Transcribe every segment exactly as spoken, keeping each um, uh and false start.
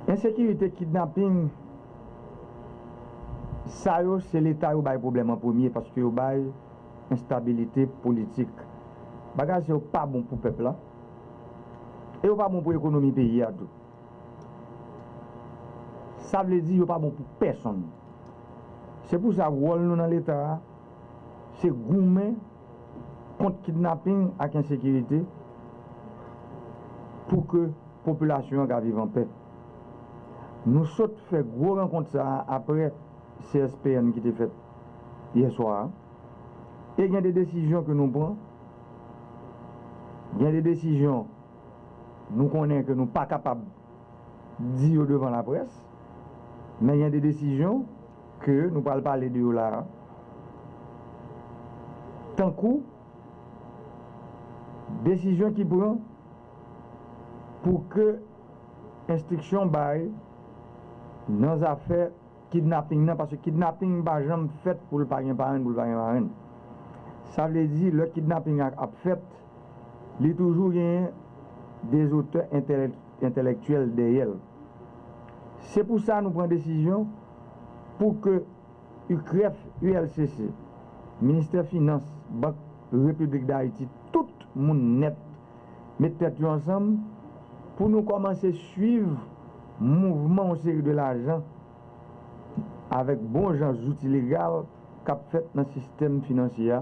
Ensekirite, kidnaping, sa yo, se Leta yo bay pwoblèm an premye, paske yo bay enstabilite politik. Bagay sa yo pa bon pou pèp la, e yo pa bon pou ekonomi peyi a tou. Sa vle di yo pa bon pou pèsonn. Se pou sa, wòl nou nan Leta a, se goumen kont kidnaping ak ensekirite pou ke popilasyon an ka viv anpè. Nou sot fè gwo rankont sa a apre C S P N ki te fèt yè swa a. E gen de desizyon ke nou pran. Gen de desizyon nou konnen ke nou pa kapab di yo devan laprès, men gen de desizyon ke nou pral pale de yo la a. Tankou desizyon ki pran pou ke enstriksyon bay nan zafè kidnaping nan, paske kidnaping pa janm fèt pou l pa gen parenn, pou l pa gen marenn. Sa vle di, lè kidnaping ap fèt, li toujou genyen dezotè entèlèktyèl dèyè l. Se pou sa nou pran desizyon pou ke U C R E F, U L C C, Ministè Finans, Bank Repiblik Dayiti, tout moun nèt met tèt yo ansanm pou nou kòmanse swiv mouvman yon seri de lajan avèk bon jan zouti legal k ap fèt nan sistèm finansye a,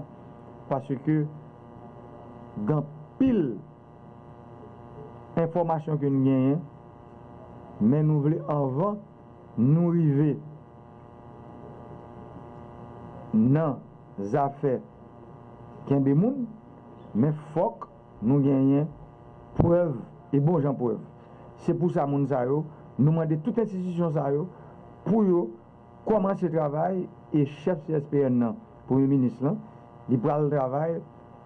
paske gen anpil enfòmasyon ke n genyen, men nou vle anvan nou rive nan zafè kenbe moun, men fòk nou genyen prèv e bon jan prèv. Se pou sa moun sa yo, nou mande tout enstitisyon sa yo pou yo kòmanse travay e chèf C S P N nan, premye minis lan, li pral travay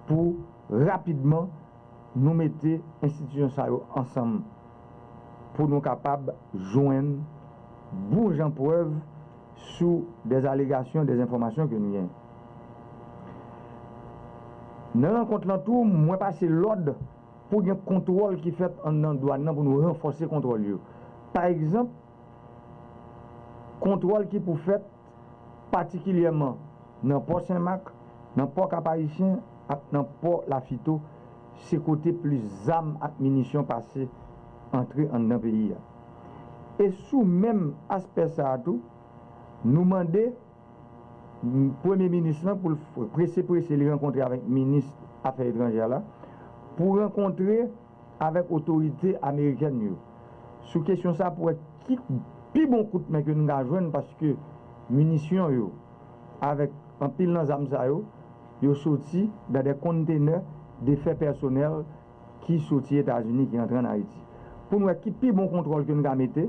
pou rapidman nou mete enstitisyon sa yo ansanm pou nou kapab jwenn bon jan prèv sou dèzalegasyon, dèzenfòmasyon ke nou gen. Nan rankont lan tou, mwen pase lòd pou gen kontwòl ki fèt anndan dwàn nan pou nou ranfòse kontwòl yo. Pa egzanp, kontwòl ki pou fèt patikilyèman nan pò Senmak, nan pò Kap Ayisyen ak nan pò Lafito, se kote plis zam ak minisyon pase antre anndan peyi a. E sou menm aspè sa a tou, nou mande premye minis lan pou l prese prese li rankontre avèk minis afè etranjè la, pou rankontre avèk otorite amerikèn yo sou kesyon sa pou wè ki pi bon kout men ke nou ka jwenn, paske minisyon yo avèk anpil nan zam sa yo, yo soti nan de kontenè defè pèsonèl ki soti Etazini, ki antre ann Ayiti. Pou n wè ki pi bon kontwòl ke n ka mete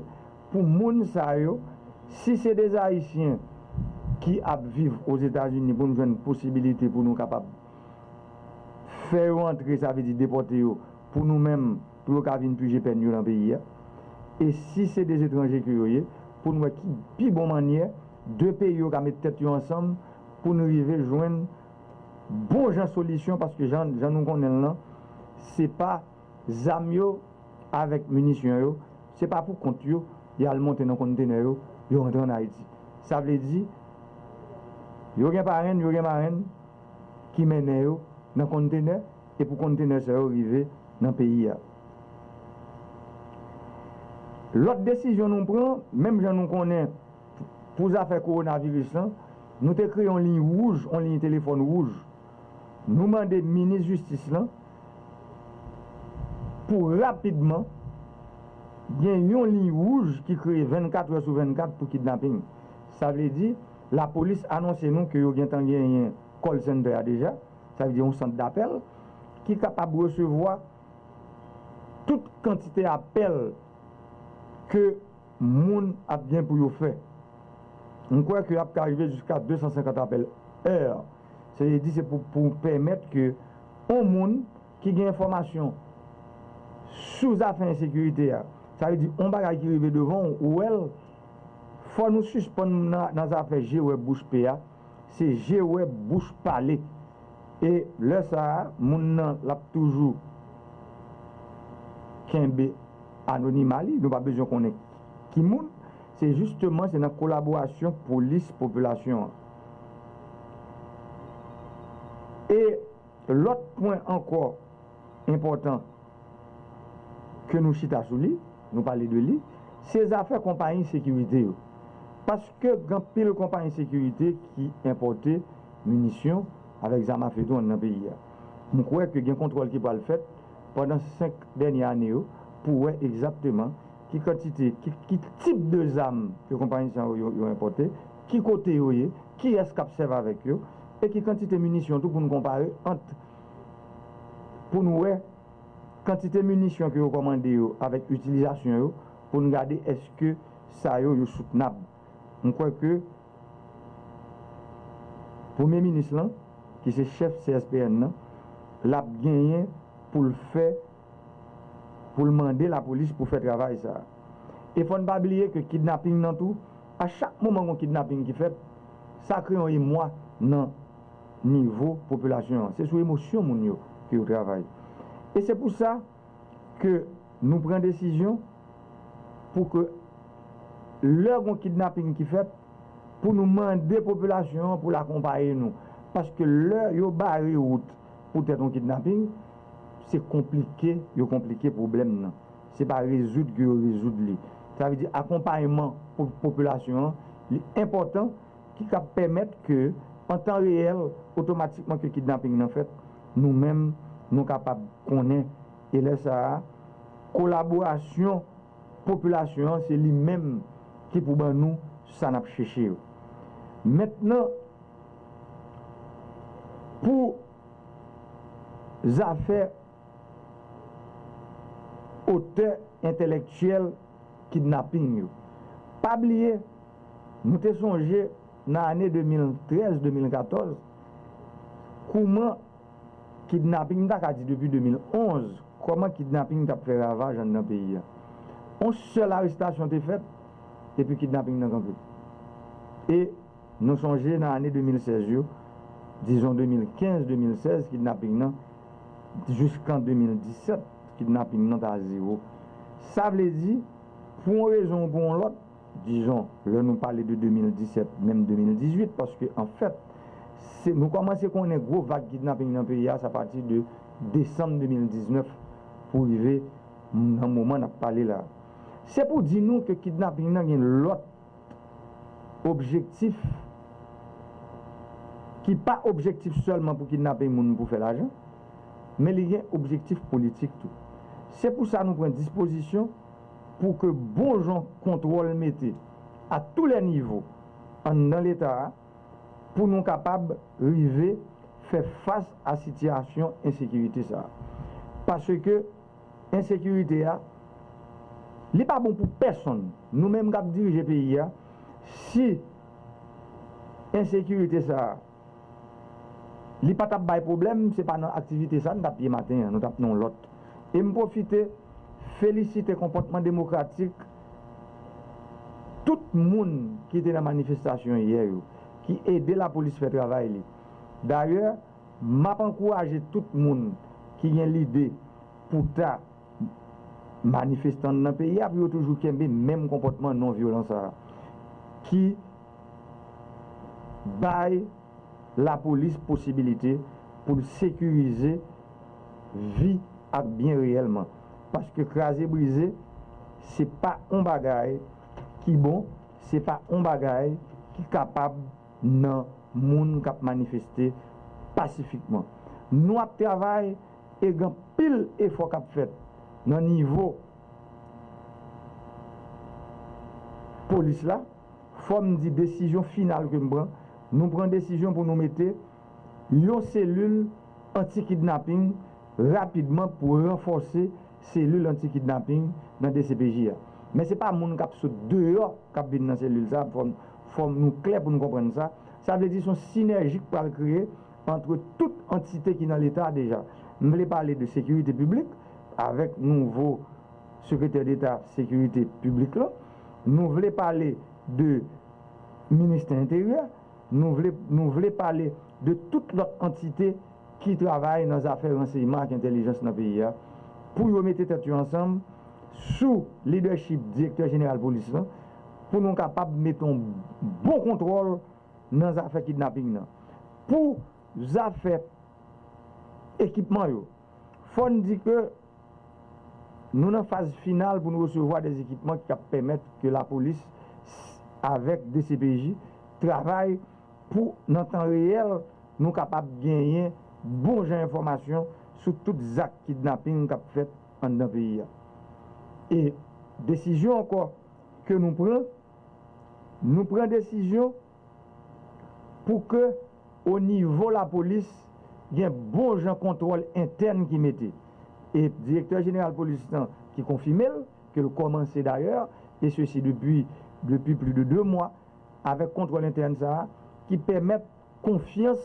pou moun sa yo, si se de Ayisyen ki ap viv Ozetazini, pou n jwenn posibilite pou nou kapab fè yo antre, sa vle di depòte yo, pou nou menm, pou yo ka vin pije pèn yo nan peyi a. E si se de etranje ke yo ye, pou n wè ki pi bon mannyè de peyi yo ka met tèt yo ansanm pou n rive jwenn bon jan solisyon, paske jan, jan nou konnen l lan, se pa zam yo avèk minisyon yo, se pa pou kont yo, y al monte nan kontenè yo, yo antre ann Ayiti. Sa vle di, yo gen parenn, yo gen marenn ki mennen yo nan kontenè, e pou kontenè sa yo rive nan peyi a. Lòt desizyon nou pran, menm jan nou konnen pou zafè kowonaviris lan, nou te kreye yon liy wouj, yon liy telefòn wouj. Nou mande minis jistis lan pou rapidman gen yon liy wouj ki kreye vennkat è sou vennkat pou kidnaping. Sa vle di, lapolis anonse nou ke yo gentan genyen call center a deja, sa vle di yon sant dapèl ki kapab resevwa tout kantite apèl ke moun ap gen pou yo fè. M kwè ke ap ka rive jiska de san senkant apèl è. Se vle di se pou, pou pèmèt ke yon moun ki gen enfòmasyon sou zafè ensekirite a, sa vle di yon bagay ki rive devan w, ou wè l, fò nou sispann nan, nan zafè je wè bouch pe a, se je wè bouch pale. E lè sa a, moun nan l ap toujou kenbe anonima li, nou pa bezwen konnen ki moun, se jisteman se nan kolaborasyon polis popilasyon an. E lòt pwen ankò enpòtan ke nou chita sou li, nou pale de li, se zafè konpayi sekirite yo. Paske gen anpil konpayi sekirite ki enpòte minisyon avèk zam afe tou anndan peyi a. M kwè ke gen kontwòl ki pral fèt pandan senk dènye ane yo pou wè egzakteman ki kantite, ki, ki tip de zam ke konpayi sa yo, yo, yo enpòte, ki kote yo ye, kiyès k ap sèvi avèk yo, e ki kantite minisyon tou pou n konpare ant, pou n wè kantite minisyon ke yo kòmande yo avèk itilizasyon yo, pou n gade èske sa yo, yo soutnab. M kwè ke Premye minis lan, ki se chèf C S P N nan, l ap genyen pou l fè, pou l mande lapolis pou fè travay sa a. E fò n pa bliye ke kidnaping nan tou, a chak moman gon kidnaping ki fèt, sa kreye yon emwa nan nivo popilasyon an. Se sou emosyon moun yo ke yo travay. E se pou sa ke nou pran desizyon pou ke lè gon kidnaping ki fèt, pou nou mande popilasyon an pou l akonpaye nou. Paske lè yo bare wout poutèt yon kidnaping, se konplike yo konplike pwoblèm nan. Se pa rezoud ke yo rezoud li. Sa vle di akonpayman pou popilasyon an, li enpòtan, ki k ap pèmèt ke, an tan reyèl, otomatikman ke kidnaping nan fèt, nou menm, nou kapab konnen, e lè sa a, kolaborasyon popilasyon an, se li menm ki pou ban nou sa n ap chèche yo. Mentnan, pou zafè otè entèlektyèl kidnaping yo. Pa bliye, nou te sonje nan ane de mil trèz, de mil katòz, kouman kidnaping, m ta ka di depi de mil onz, kòman kidnaping t ap fè ravaj anndan peyi a. Yon sèl arestasyon te fèt, epi kidnaping nan kanpe. E nou sonje nan ane de mil sèz yo, dizon de mil kenz, de mil sèz, kidnaping nan, jiskan de mil disèt, kidnaping nan ta zewo. Sa vle di, pou yon rezon ou pou yon lòt, dizon, lè nou pale de de mil disèt, menm de mil dizuit, paske, anfèt, se, nou kòmanse konnen gwo vag kidnaping nan peyi a, se apati de desanm de mil diznèf pou rive nan moman n ap pale la. Se pou di nou ke kidnaping nan gen lòt objektif ki pa objektif sèlman pou kidnape moun pou fè lajan, men li gen objektif politik tou. Se pou sa nou pran dispozisyon pou ke bon jan kontwòl mete a tou lè nivo anndan Leta a, pou nou kapab rive fè fas a sitiyasyon ensekirite sa a. Paske ensekirite a, li pa bon pou pèsonn. Nou menm k ap dirije peyi a, si ensekirite sa a, li pa t ap bay pwoblèm, se pa nan aktivite sa a n t ap ye maten an, nou t ap nan yon lòt. E m pwofite felisite konpòtman demokratik tout moun ki te nan manifestasyon yè yo, ki ede lapolis fè travay li. Dayè, m ap ankouraje tout moun ki gen lide pou ta manifestan nan peyi a pou yo toujou kenbe menm konpòtman non vyolan sa a, ki bay lapolis posibilite pou l sekirize vi ak byen reyèlman. Paske kraze brize, se pa yon bagay ki bon, se pa yon bagay ki kapab nan moun k ap manifeste pasifikman. Nou ap travay e gen anpil efò k ap fèt nan nivo polis la. Fò m di desizyon final ke m pran, nou pran desizyon pou nou mete yon selil anti-kidnaping rapidman pou ranfòse selil anti-kidnaping nan D C P J a. Men se pa moun k ap sot deyò k ap vin nan selil sa, fò, fò nou klè pou nou konprann sa. Sa vle di se yon sinèji k pral kreye ant tout antite ki nan Leta a deja. M vle pale de sekirite piblik, avèk nouvo sekretè deta sekirite piblik la. Nou vle pale de ministè enteryè. Nou vle, nou vle pale de tout lòt antite ki travay nan zafè ransèyman ak entèlijans nan peyi a, pou yo mete tèt yo ansanm, sou lidèchip direktè jeneral polis lan, pou nou kapab mete yon bon kontwòl nan zafè kidnaping nan. Pou zafè ekipman yo, fò n di ke nou nan faz final pou nou resevwa de ekipman ki ap pèmèt ke lapolis avèk D C P J travay pou nan tan reyèl nou kapab genyen bon jan enfòmasyon sou tout zak kidnaping k ap fèt anndan peyi a. E desizyon ankò ke nou pran, nou pran desizyon pou ke o nivo lapolis gen bon jan kontwòl entèn ki mete. E direktè jeneral polis lan ki konfime l, ke l kòmanse dayè, e sesi depi, depi plis de de mwa, avèk kontwòl entèn sa a, ki pèmèt konfyans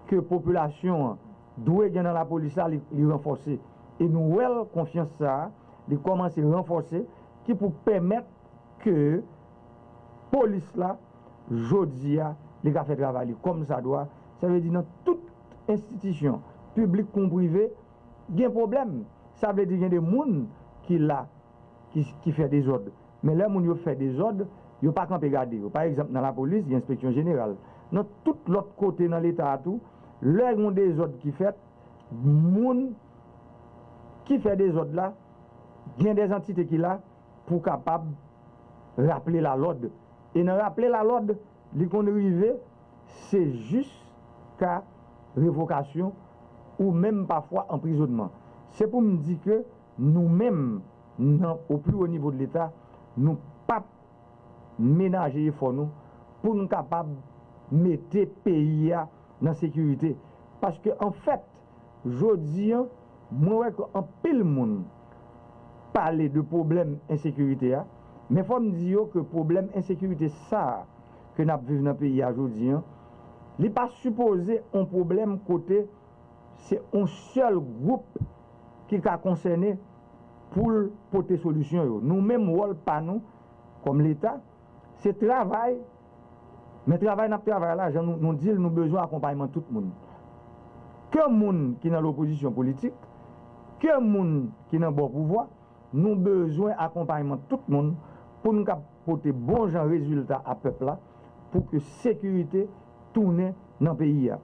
ke popilasyon an dwe gen nan lapolis la, li, li ranfòse. E nou wè l, konfyans sa a, li kòmanse ranfòse, ki pou pèmèt ke polis la, jodi a, li ka fè travay li kòm sa dwa. Sa vle di nan tout enstitisyon, piblik kon prive, gen pwoblèm. Sa vle di gen de moun ki la, ki, ki fè dezòd. Men lè moun yo fè dezòd, yo pa kanpe gade yo. Pa egzanp, nan lapolis, gen enspeksyon jeneral. Nan tout lòt kote nan Leta a tou, lè yon dezòd ki fèt, moun ki fè dezòd la, gen de antite ki la pou kapab raple lalòd. E nan raple lalòd, li konn rive, se jiska revokasyon ou menm pafwa anprizònman. Se pou m di ke nou menm, nan, o pli wo nivo de Leta, nou p ap menaje efò nou pou n kapab mete peyi a nan sekirite. Paske, anfèt, jodi a, mwen wè ke anpil moun pale de pwoblèm ensekirite a, men fò m di yo ke pwoblèm ensekirite sa a ke n ap viv nan peyi a jodi a, li pa sipoze yon pwoblèm kote se yon sèl gwoup ki ka konsène pou l pote solisyon yo. Nou menm, wòl pa nou, kòm Leta, se travay, men travay n ap travay la, jan nou, nou di l, nou bezwen akonpayman tout moun. Ke moun ki nan lopozisyon politik, ke moun ki nan bò pouvwa, nou bezwen akonpayman tout moun pou n ka pote bon jan rezilta a pèp la, pou ke sekirite tounen nan peyi a.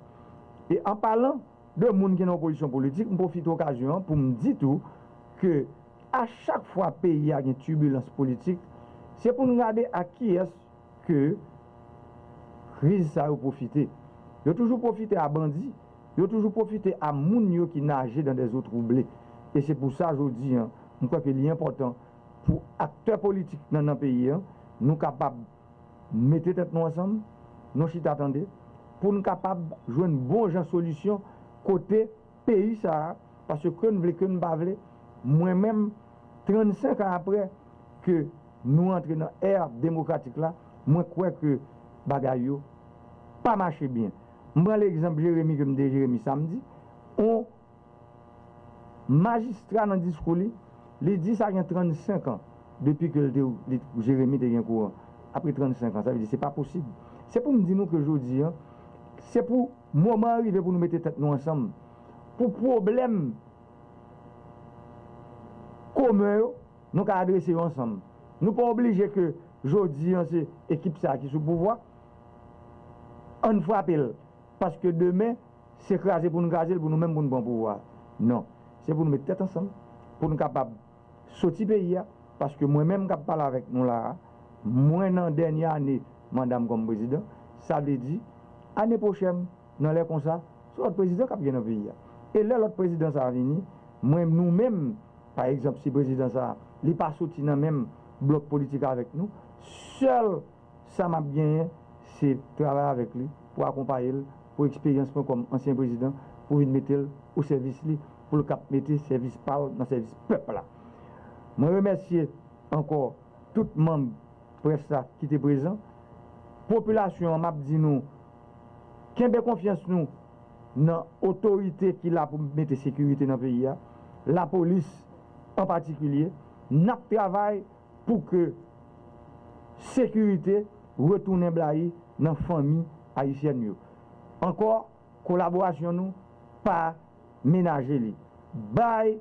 E an palan de moun ki nan opozisyon politik, m pwofite okazyon an pou m di tou ke a chak fwa peyi a gen tibilans politik, se pou n gade ak kiyès ke kriz sa yo pwofite. Yo toujou pwofite a bandi, yo toujou pwofite a moun yo ki naje dans des eaux troublées. E se pou sa, jodi a, m kwè ke li enpòtan pou aktè politik nan, nan peyi a, nou kapab mete tèt nou ansanm, nou chita tande, pou n kapab jwenn bon jan solisyon kote peyi sa a, paske ke n vle, ke n pa vle, mwen menm, trannsenk an apre ke nou antre nan è demokratik la, mwen kwè ke bagay yo pa mache byen. M pran legzanp Jeremi ke m te Jeremi samdi, on majistra nan diskou li, li di sa gen trannsenk an depi ke l te, li, Jeremi te gen kouran. Apre trannsenk an, sa vle di se pa posib. Se pou m di nou ke jodi a, se pou moman an rive pou nou mete tèt nou ansanm. Pou pwoblèm komen yo, nou ka adrese yo ansanm. Nou pa oblije ke jodi a se ekip sa a ki sou pouvwa, ann frape l. Paske demen, se kraze pou n kraze l, pou nou menm pou n pran pouvwa. Non. Se pou nou met tèt ansanm, pou n kapab soti peyi a, paske mwen menm k ap pale avèk nou la a, mwen nan dènye ane manda m kòm prezidan, sa vle di, ane pwochèn, nan lè konsa, se lòt prezidan k ap gen nan peyi a. E lè lòt prezidan sa a vini, mwen, nou menm, pa egzanp, si prezidan sa a, li pa soti nan menm blòk politik avèk nou, sèl sa m ap genyen, se travay avèk li, pou akonpaye l, pou eksperyans mwen kòm ansyen prezidan, pou vin mete l o sèvis li, pou l kab mete sèvis pa l nan sèvis pèp la. Mwen remèsye ankò tout manm près la ki te prezan. Popilasyon an, m ap di nou, kenbe konfyans nou nan otorite ki la pou mete sekirite nan peyi a, lapolis an patikilye. N ap travay pou ke sekirite retounen blayi nan fanmi ayisyèn yo. Ankò, kolaborasyon nou, pa menaje li. Bay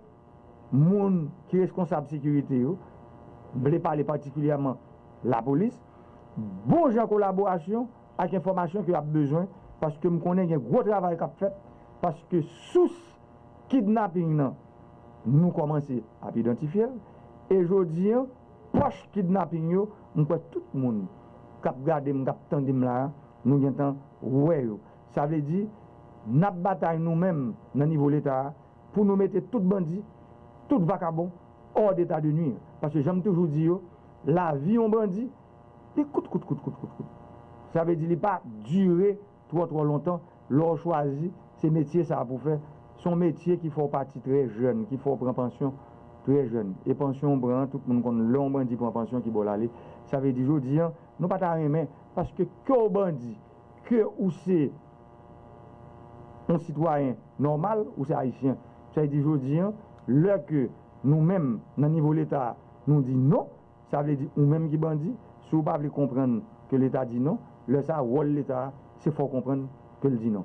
moun ki reskonsab sekirite yo, m vle pale patikilyèman lapolis, bon jan kolaborasyon ak enfòmasyon ke y ap bezwen, paske m konnen gen gwo travay k ap fèt, paske sous kidnaping nan, nou kòmanse ap idantifye l, e jodi an, pòch kidnaping yo, m kwè tout moun k ap gade m, k ap tande m la a, nou gentan wè yo. Sa vle di, n ap batay nou menm nan nivo Leta a, pou nou mete tout bandi, tout vakabon, hors d'état de nuire. Paske jan m toujou di yo, lavi yon bandi, li kout, kout, kout, kout, kout, kout. Sa vle di li pa dire twò, twò lontan, lè w chwazi, se metye sa a pou fè. Se yon metye ki fè w pati trè jèn, ki fè w pran pansyon trè jèn. E pansyon w pran an, tout moun konn lè yon bandi pran pansyon ki bò l ale. Sa vle di jodi an, nou pa ta renmen, paske ke w bandi, ke ou se yon sitwayen nòmal, ou se ayisyen. Sa vle di jodi an, lè ke nou menm, nan nivo Leta, nou di non, sa vle di ou menm ki bandi, si w pa vle konprann ke Leta di non, lè sa a, wòl Leta a, se fè w konprann ke l di non.